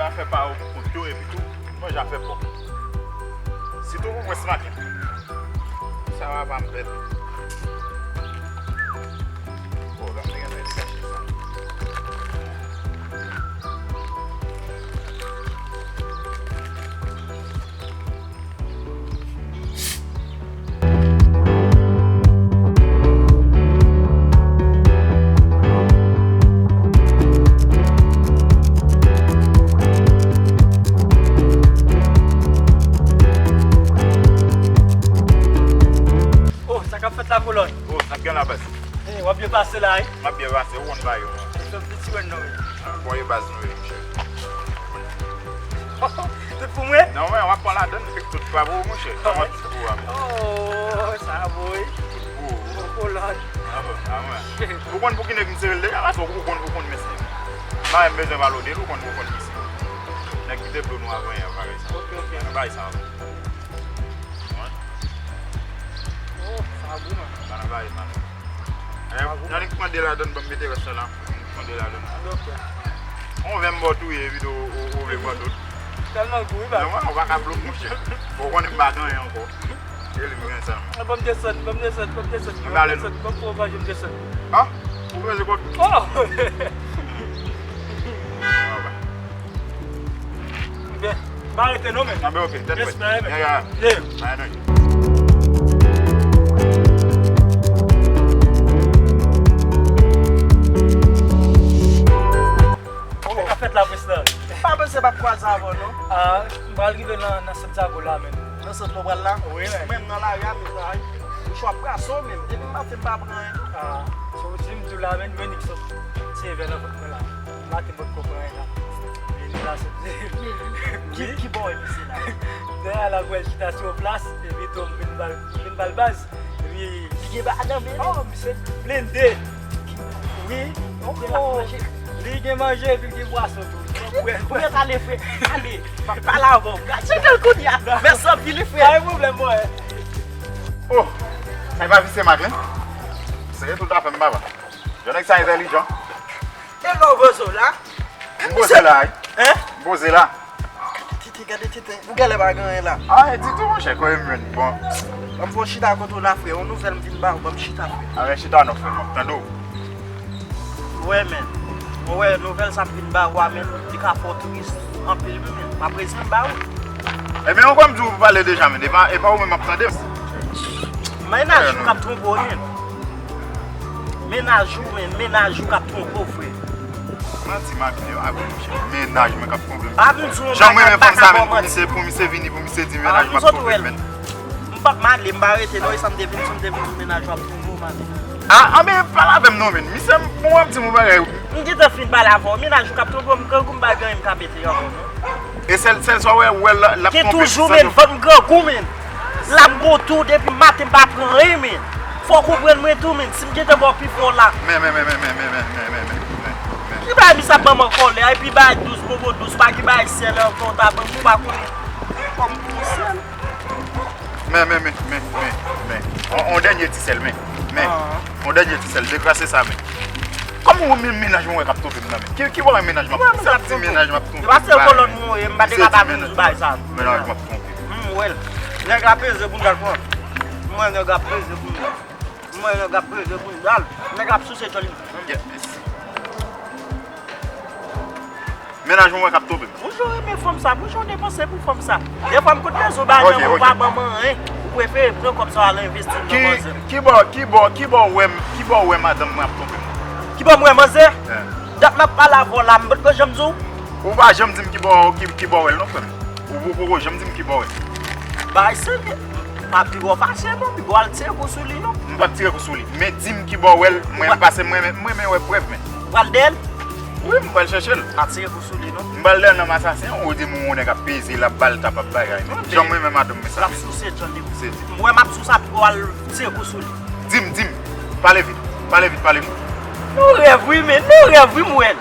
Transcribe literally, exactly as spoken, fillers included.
Afè pa yo pou kont yo, epi tou, manje afè pòk. Sitou pou mwen, se maten. Sa va pa m pèdi. Oh, gade, gade, gade, gade sa. Oh, sa k ap fèt la, kolòn? Oh, sa k gen la, baz? Eh, w ap byen pase la, wi? M ap byen pase, ou konn bagay yo, non? Fè m ti wè non, wi. Ah, bon, e baz nou ye, monchè. Tout pou mwen? Non, men, w ap pran ladann, fèk tout pa pou ou, monchè. Kòman tout pou ou, a, men? Oh, sa bon, wi. Tout pou ou. Bon, kolòn. Ah, bon, ah, mwen. Ou konn pou ki nèg m se rele deja, paske ou konn, ou konn, mesye. M pa menm bezwen pale w de l, ou konn, ou konn, mesye. Nèg ki te blo nou avan yè, bagay sa. Ok, ok. Bagay sa. Mwen. Oh, sa gou, man. Sa nan bagay sa, non. Sa gou. Annik mande ladann, ban m mete rès la la. Annik mande ladann. An, ok. On vè m ba w touye, epi tou, ou, ou vle pran tout. Tèlman gou, wi, ba. Non, mwen, ou pa ka blo m, monchè. Ou konnen m pa gen anyen ankò. E li m gen sèlman. Ban m desann, ban m desann, ban m desann, ban m desann, ban m pran manje, m desann. Ah? Ou bezwen kòb? Oh! Ah, ba. Byen, pa rete non, men. Ah, ben, ok, tèt frèt. Respè, men. Ya, ya. Yeah. Ay, non. Sa k ap fèt la, prezidan? Pa panse m ap kwaze avè w, non. Ah, m pral rive nan, nan Santiago la, men. Nan sant nou pral la? Wi, men. Mwen, m nan lari a, men, ay. Mouchwa brase w, men. Depi maten, m pa pran anyen. Ah, so, di m tou la, men, mwen, Nixon. Se vè nan vant mwen la. Maten, m potko pran anyen la. Vini la, se ki, ki bò misye la? Dèyè la, m wè l chita sou yon plas, epi tou, m vin ba l, m vin ba l baz. Epi li gen bagay nan men li. Oh, misye blende. Wi. Oh. Li gen manje, epi l gen bwason tou. Ou mèt ale, frè. Ale. M ap pale avè w. Gad, se jan l kounye a. Mèsi anpil, wi, frè. Pa gen pwoblèm, mwen. Oh, sa e pa visye Maklin? Serye tout afè m, papa. Jèn nèg sa entèlijan. E lè w poze w la? M poze la, wi. Hein? M poze la. Titi, gade tenten. Ou genlè pa gen anyen la. Anyen ditou, monchè, kote m jwenn? Bon. Ban m fè w chita kote w la, frè. Yon nouvèl m vin ba ou, ban m chita, frè. Anben chita non, frè, m ap tande w. Wè, men. Mwen wè nouvèl sa m vin ba ou a, men, li ka fè w tris anpil, wi, men. M ap rezon m ba ou. Ebyen, ou kwè m di w pale deja, men. E pa, e pa ou menm m ap tande. Mennaj ou k ap twonpe w, men. Mennaj ou, men, mennaj ou k ap twonpe w, frè. Manti, Maklin, yo, a bon, monchè. Mennaj mwen k ap twonpe m. Pa vin di yon bagay m pa ka ba w manti. Jan m renmen fanm sa, men, pou misye, pou misye vini, pou misye di mennaj m ap twonpe m, men. M p ap male, m pa rete non, e sa m te vin di, m te vin di mennaj w ap twonpe w, Maklin. Ah, ah, men pale avè m non, men. Misye, m, mwen ap di m yon bagay. M gentan fin pale avè w, mennaj ou k ap twonpe w, m grangou, m pa gen anyen m ka mete ankò non. E sèl, sèl sa w wè, w wè l, l ap twonpe m, toujou, men, vant m grangou, men. L ap gwo tou, depi maten m pa pran anyen, men. Fò w konprann mwen tou, men, si m gentan ba w pi fò la. Men, men, men. Ki bagay misye ap ban m an kòlè, epi bagay dous, bonbon dous, pa gen bagay sèl ankò, w ta ban m, ou pa konnen kòm pou sèl. Men, men, men, men, men, men. On, on dènye ti sèl, men. Men. On dènye ti sèl, dekrase sa, men. Kòman ou menm mennaj mwen wè k ap twonpe m nan, men? Ki, ki bò mennaj m ap twonpe? Sa di mennaj m ap twonpe m. Se paske kolòn mwen ye, m pa te kapab di bagay sa. Mennaj m ap twonpe m. M wè l. Nèg la peze bounda l, pran. M wè nèg la peze bounda l. M wè nèg la peze bounda l. Nèg la ap souse djòl li. Mennaj mwen wè k ap twonpe m. Pou jan w renmen fanm sa, pou jan w depanse pou fanm sa. Defwa m konn bezwen w bay nan men w, ou pa ban m anyen. Ou prefere pran kòb sa w al envesti l nan manzè. Ki, ki bò, ki bò, ki bò w wè m, ki bò w wè madanm mwen ap twonpe m? Ki bò m wè manzè? Dat m ap pale avè w la, m potko janm di w? Ou pa janm di m ki bò, ki, ki bò w wè l non, frè m. Ou, ou poko janm di m ki bò w wè l. Bagay serye. Pa pi gwo fache non, pi gwo al tire kou sou li non. M p ap tire kou sou li. Men di m ki bò w wè l, mwen m pase, mwen, mwen, mwen wè prèv, men. Ou pral dèyè l? Wi, m pral chèche l. Pa tire kou sou li non. M pral dèyè l nan masasen an, ou di m yon nèg ap peze, l ap ba l tap, ap bagay. Janm renmen madanm mwen sa. L ap souse djòl li. M wè m ap sou sa, pi gwo al tire kou sou li. Di m, di m. Pale vit, pale vit, pale vit. Nou rèv wi, men, nou rèv wi, m wè l.